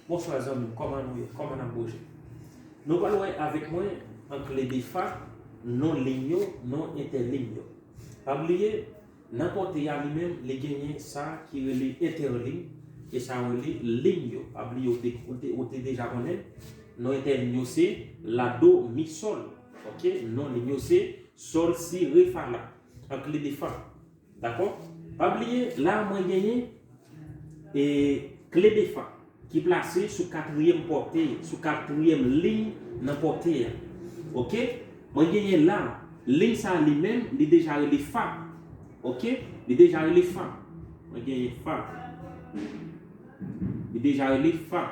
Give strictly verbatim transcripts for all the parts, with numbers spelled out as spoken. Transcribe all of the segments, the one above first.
Bonswa zanmi m, kòman nou ye? Kòman n ap bouje? Nou pral wè avèk mwen an kle de fa, non liy yo, non entèliy yo. Pa bliye, nan pòte a li menm, li genyen sa ki rele entèliy, e sa rele liy yo. Pa bliye, ou te, ou te, ou te deja konnen, non entèliy yo se la, do, mi, sòl. Oke? Non liy yo se sòl, si, re, fa, la. An kle de fa. Dakò? Pa bliye, la mwen genyen e kle de fa ki plase sou katriyèm pòte, sou katriyèm liy nan pòte a. Oke? Mwen genyen la, liy sa li menm, li deja rele fa. Oke? Li deja rele fa. Mwen genyen fa. Li deja rele fa.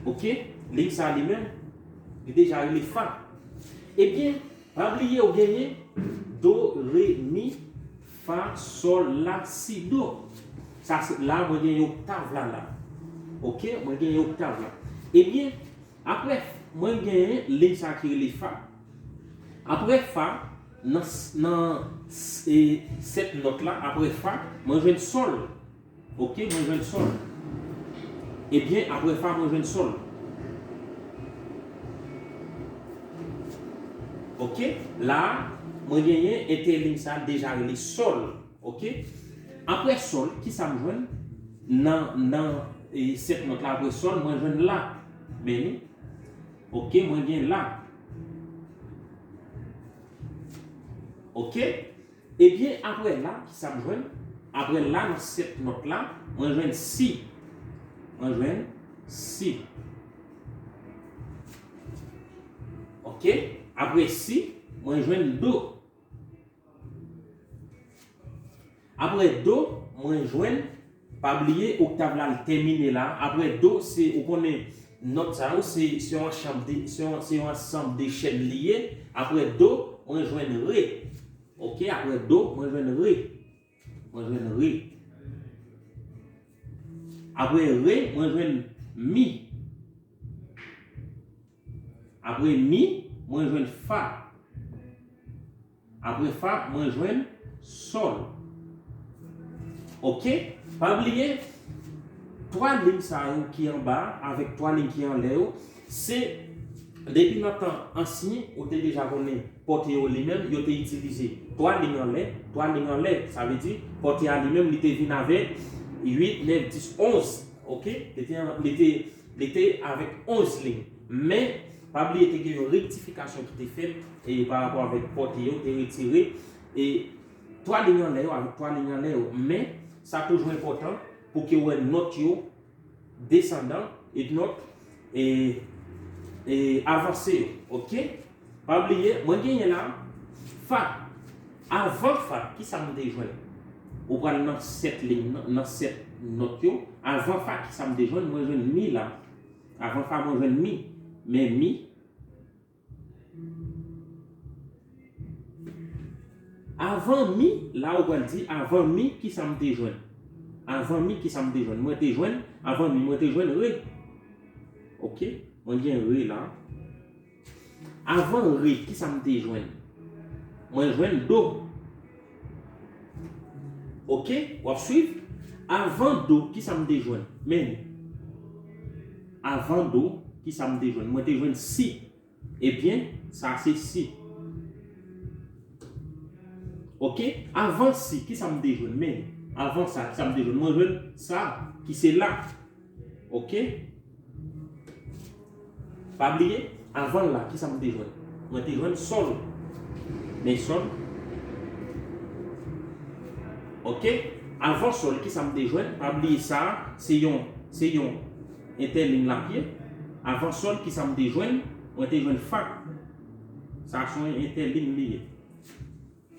Oke? Liy sa li menm, li deja rele fa. Ebyen, pa bliye ou genyen do, re, mi, fa, sòl, la, si, do. Sa se, la mwen genyen oktav la la. Oke? Mwen genyen oktav la. Ebyen, apre, mwen genyen liy sa ki rele fa. Apre fa, nan, nan e, sèt nòt la, apre fa, mwen jwenn sòl. Oke, mwen jwenn sòl. Ebyen, apre fa, mwen jwenn sòl. Oke, la, mwen genyen entèliy sa deja rele sòl. Oke, apre sòl, ki sa m jwenn? Nan, nan e, sèt nòt la, apre sòl, mwen jwenn la. Men li. Oke, mwen gen la. Oke? Ebyen, apre la, ki sa m jwenn? Apre la, nan sèt nòt la, mwen jwenn si. Mwen jwenn si. Oke? Apre si, mwen jwenn do. Apre do, mwen jwenn, pa bliye, oktav la, l tèmine la. Apre do, se, ou konnen, nòt sa yo, se, se yon ansanm de, se yon, se yon ansanm de chèn li ye. Apre do, mwen jwenn re. Oke, apre do, mwen jwenn re. Mwen jwenn re. Apre re, mwen jwenn mi. Apre mi, mwen jwenn fa. Apre fa, mwen jwenn sòl. Oke? Pa bliye, twa liy sa yo ki anba a avèk twa liy ki anlè yo, se depi nan tan ansyen, ou te deja konnen pòte yo li menm, yo te itilize twa liy anlè, twa liy anlè, sa vle di pòte a li menm, li te vin avèk uit, nèf, dis, onz. Oke? Li te, li te, li te avèk onz liy. Men, pa bliye, te gen yon rektifikasyon ki te fèt e pa rapò avèk pòte yo, te retire e twa liy anlè yo avèk twa liy anlè yo. Men, sa toujou enpòtan pou ke w wè nòt yo desandan e nòt e, e avanse yo. Oke? Pa bliye, mwen genyen la fa. Avan fa, ki sa m te jwenn? Ou pral nan sèt liy, nan, nan sèt nòt yo. Avan fa, ki sa m te jwenn? Mwen jwenn mi la. Avan fa, mwen jwenn mi. Men mi. Avan mi, la ou pral di, avan mi, ki sa m te jwenn? Avan mi, ki sa m te jwenn? Mwen te jwenn, avan mi, mwen te jwenn re. Oke? Mwen gen re la. Avan re, ki sa m te jwenn? Mwen jwenn do. Oke? W ap swiv? Avan do, ki sa m te jwenn? Men. Avan do, ki sa m te jwenn? Mwen te jwenn si. Ebyen, sa se si. Oke? Avan si, ki sa m te jwenn? Men, avan sa, ki sa m te jwenn? Mwen jwenn sa, ki se la. Oke? Pa bliye, avan la, ki sa m te jwenn? Mwen te jwenn sòl. Men sòl. Oke? Avan sòl, ki sa m te jwenn? Pa bliye sa, se yon, se yon entèliy la k ye. Avan sòl, ki sa m te jwenn? Mwen te jwenn fa. Sa se yon entèliy li ye.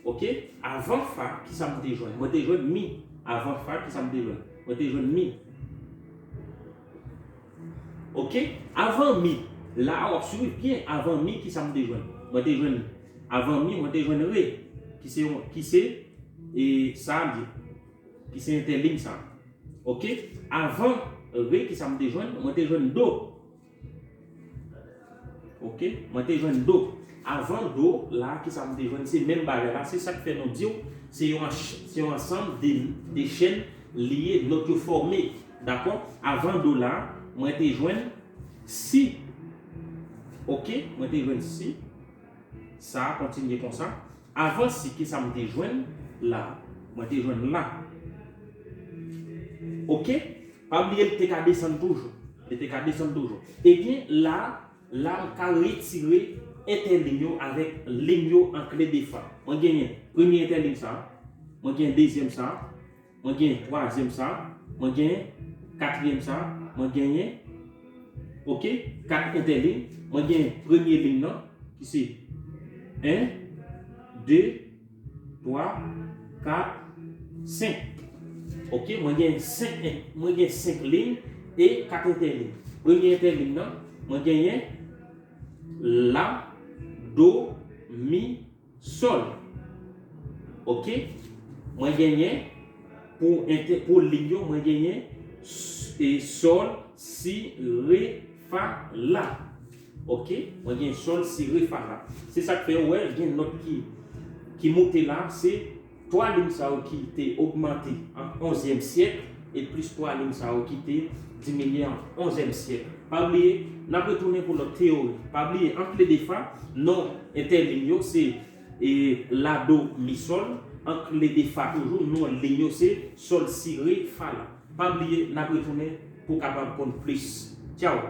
Oke? Avan fa, ki sa m te jwenn? Mwen te jwenn mi. Avan fa, ki sa m te jwenn? Mwen te jwenn mi. Oke? Avan mi, la w ap swiv byen. Avan mi, ki sa m te jwenn? Mwen te jwenn, avan mi, mwen te jwenn re. Ki se yon, ki se, e, sa l ye. Ki se entèliy sa. Oke? Avan re, ki sa m te jwenn? Mwen te jwenn do. Oke? Mwen te jwenn do. Avan do, la, ki sa m te jwenn? Se menm bagay la. Se sa k fè nou di w, se yon anch-, se yon ansanm de, de chèn li ye, nòt yo fòme. Dakò? Avan do la, mwen te jwenn si. Oke? Mwen te jwenn si. Sa a kontinye konsa. Avan si, ki sa m te jwenn la? Mwen te jwenn la. Oke? Pa bliye, l te ka desann toujou. Li te ka desann toujou. Ebyen, la, la, m ka retire entèliy yo avèk liy yo an kle de fa. Mwen genyen premye entèliy sa. Mwen genyen dezyèm sa. Mwen genyen twazyèm sa. Mwen genyen katriyèm sa. Mwen genyen, oke, kat entèliy. Mwen genyen premye liy nan, ki se en, de, twa, kat, senk. Oke, mwen gen senk, mwen gen senk liy e kat entèliy. Premye entèliy nan, mwen genyen la, do, mi, sòl. Oke, mwen genyen pou entè, pou liy yo, mwen genyen s- e sòl, si, re, fa, la. Oke, mwen gen sòl, si, re, fa, la. Se sa k fè ou wè gen nòt ki, ki moute la, se twa liy sa yo ki te ogmante an onzyèm syèk e plis twa liy sa yo ki te diminye an onzyèm syèk. Pa bliye, n ap retounen pou lòt teyori. Pa bliye, an kle de fa, non entèliy yo se e la, do, mi, sòl. An kle de fa toujou, non liy yo se sòl, si, re, fa, la. Pa bliye, n ap retounen pou w kapab konn plis. Tchaw!